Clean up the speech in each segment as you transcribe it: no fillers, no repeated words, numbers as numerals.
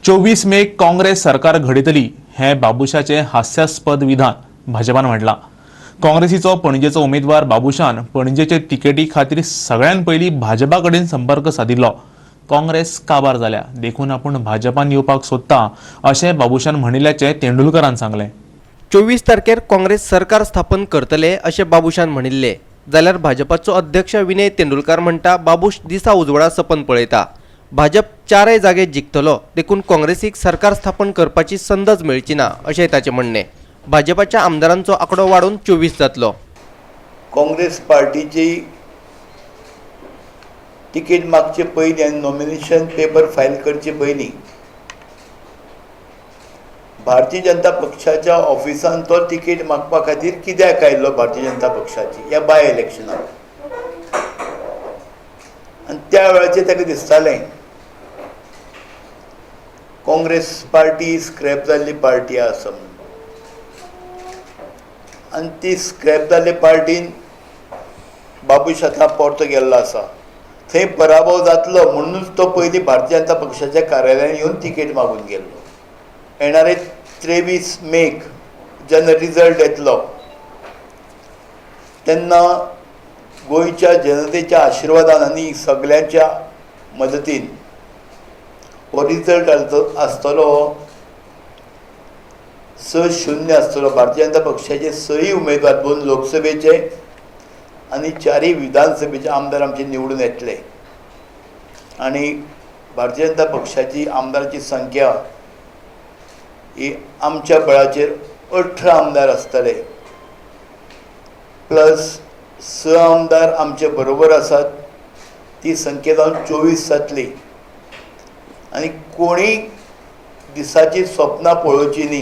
24 मेक काँग्रेस सरकार घडयतली हें बाबुशाचें हास्यास्पद विधान भाजपान म्हणलां. काँग्रेसीचो पणजेचो उमेदवार बाबुशान पणजेचे तिकेटी खातीर सगळ्यान पयलीं भाजपा कडेन संपर्क सादिल्लो. काँग्रेस काबार जाल्या देखून आपूण भाजपान येवपाक सोदता अशें बाबुशान म्हणिल्ल्याचें तेंडुलकारान सांगलें. 24 तारखेर काँग्रेस सरकार स्थापन करतले अशें बाबुशान म्हणिल्लें. जाल्यार भाजपाचो अध्यक्ष विनय तेंडुलकार म्हणटा, बाबूश दिसा उजवाडा सपन पळयता. भाजप चारय जागे जिखतलो देखून काँग्रेसीक सरकार स्थापन करपाची संदच मेळची ना अशें ताचें म्हणणें. भाजपाच्या आमदारांचो आंकडो वाडून 24 जातलो. काँग्रेस पार्टीची तिकेट मागचे पयलीं आनी नॉमिनेशन पेपर फायल करचे पयलीं भारतीय जनता पक्षाच्या ऑफिसान तो तिकेट मागपा खातीर कित्याक आयिल्लो भारतीय जनता पक्षाची ह्या बाय इलेक्शनाक? आनी त्या वेळाचेर ताका दिसतालें काँग्रेस पार्टी स्क्रॅप जाल्ली पार्टी आसा म्हणून, आनी ती स्क्रॅप जाल्ले पार्टीन बाबूश आतां परतो गेल्लो आसा. थंय पराभव जातलो म्हणूनच तो पयलीं भारतीय जनता पक्षाच्या कार्यालयान येवन तिकेट मागून गेल्लो. येणारे 23 मेक जेन्ना रिजल्ट येतलो तेन्ना गोंयच्या जनतेच्या आशिर्वादान आनी सगल्यांच्या मदतीन हो रिजल्ट आसतलो 6-0 आसतलो. भारतीय जनता पक्षाचे 6 उमेदवार, 2 लोकसभेचे आनी 4 विधानसभेचे आमदार आमचे निवडून येतले आनी भारतीय जनता पक्षाची आमदाराची संख्या ही आमच्या बळाचेर 18 आमदार आसतले, प्लस 6 आमदार आमचे बरोबर आसात, ती संख्या जावन 24 जातली. आनी कोणी दिसाची स्वप्नां पळोवची न्ही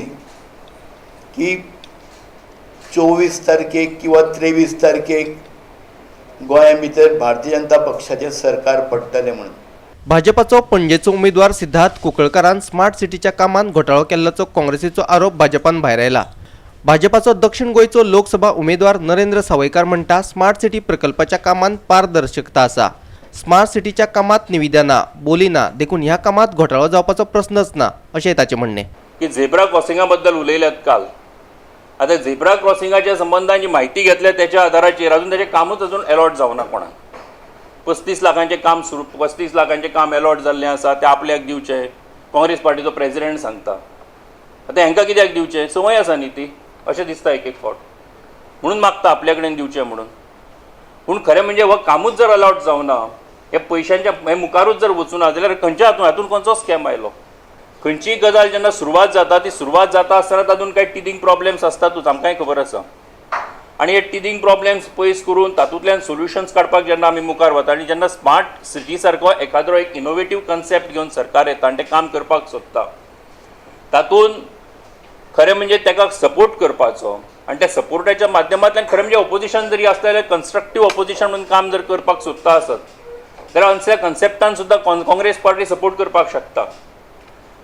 की 24 तारखेक किंवा 23 तारखेक गोंया भितर भारतीय जनता पक्षाचें सरकार पडटलें म्हणून. भाजपाचो पणजेचो उमेदवार सिद्धार्थ कुंकळकारान स्मार्ट सिटीच्या कामांत घोटाळो केल्ल्याचो काँग्रेसीचो आरोप भाजपान भायरायला. भाजपाचो दक्षिण गोंयचो लोकसभा उमेदवार नरेंद्र सावयकार म्हणटा, स्मार्ट सिटी प्रकल्पाच्या कामांत पारदर्शकता आसा. स्मार्ट सिटीच्या कामांत निविदा ना, बोली ना, देखून ह्या कामांत घोटाळो जावपाचो प्रस्नच ना अशें ताचें म्हणणें. की झेब्रा क्रॉसिंगा बद्दल उलयल्यात काल. आतां झेब्रा क्रॉसिंगाच्या संबंदान जी म्हायती घेतल्या त्याच्या आधाराचेर अजून ताचें कामूच अजून एलॉट जावना कोणाक. 35 लाखांचें काम सुरू, 35 लाखांचें काम एलॉट जाल्लें आसा, तें आपल्याक दिवचें काँग्रेस पार्टीचो प्रेजिडेंट सांगता. आतां हांकां कित्याक दिवचें? संवय आसा न्ही ती, अशें दिसता एक एक फावट, म्हणून मागता आपल्या कडेन दिवचें म्हणून. पूण खरें म्हणजे हो कामूच जर अलॉट जावना, हे पयशांच्या हे मुखारूच जर वचूना जाल्यार खंयच्या हातून हातून खंयचो स्कॅम आयलो? खंयचीय गजाल जेन्ना सुरवात जाता ती सुरवात जाता आसतना तातूंत कांय टिदींग प्रॉब्लेम्स आसतातूच, आमकांय खबर आसा. आनी हे टिदींग प्रॉब्लेम्स पयस करून तातूंतल्यान सोल्युशन्स काडपाक जेन्ना आमी मुखार वता आनी जेन्ना स्मार्ट सिटी सारको एखाद्रो एक इनोवेटीव कन्सेप्ट घेवन सरकार येता आनी तें काम करपाक सोदता, तातूंत खरें म्हणजे ताका सपोर्ट करपाचो आनी त्या सपोर्टाच्या माध्यमांतल्यान खरें म्हणजे ऑपोजिशन जरी आसलें जाल्यार कन्स्ट्रक्टीव ऑपोजिशन म्हणून काम जर करपाक सोदता आसत जाल्यार असल्या कन्सेप्टान सुद्दां काँग्रेस पार्टी सपोर्ट करपाक शकता.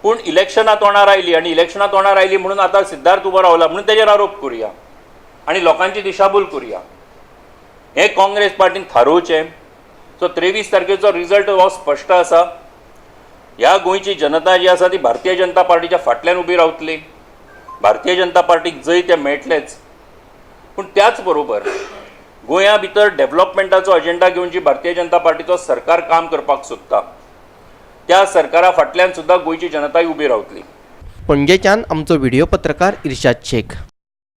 पूण इलेक्शनां तोंडार आयली आनी इलेक्शनां तोंडार आयली म्हणून आतां सिद्धार्थ उबो रावला म्हणून तेजेर आरोप करुया आनी लोकांची दिशाभूल करुया, हें काँग्रेस पार्टीन थारोवचें. सो 23 तारखेचो रिजल्ट हो स्पश्ट आसा. ह्या गोंयची जनता जी आसा ती भारतीय जनता पार्टीच्या फाटल्यान उबी रावतली. भारतीय जनता पार्टीक जैत हें मेळटलेंच, पूण त्याच बरोबर गोंया भितर डेव्हलपमेंटाचो अजेंडा घेवन जी भारतीय जनता पार्टीचो सरकार काम करपाक सोदता त्या सरकारा फाटल्यान सुद्दां गोंयची जनताय उबी रावतली. पणजेच्यान आमचो व्हिडिओ पत्रकार इर्शाद शेख.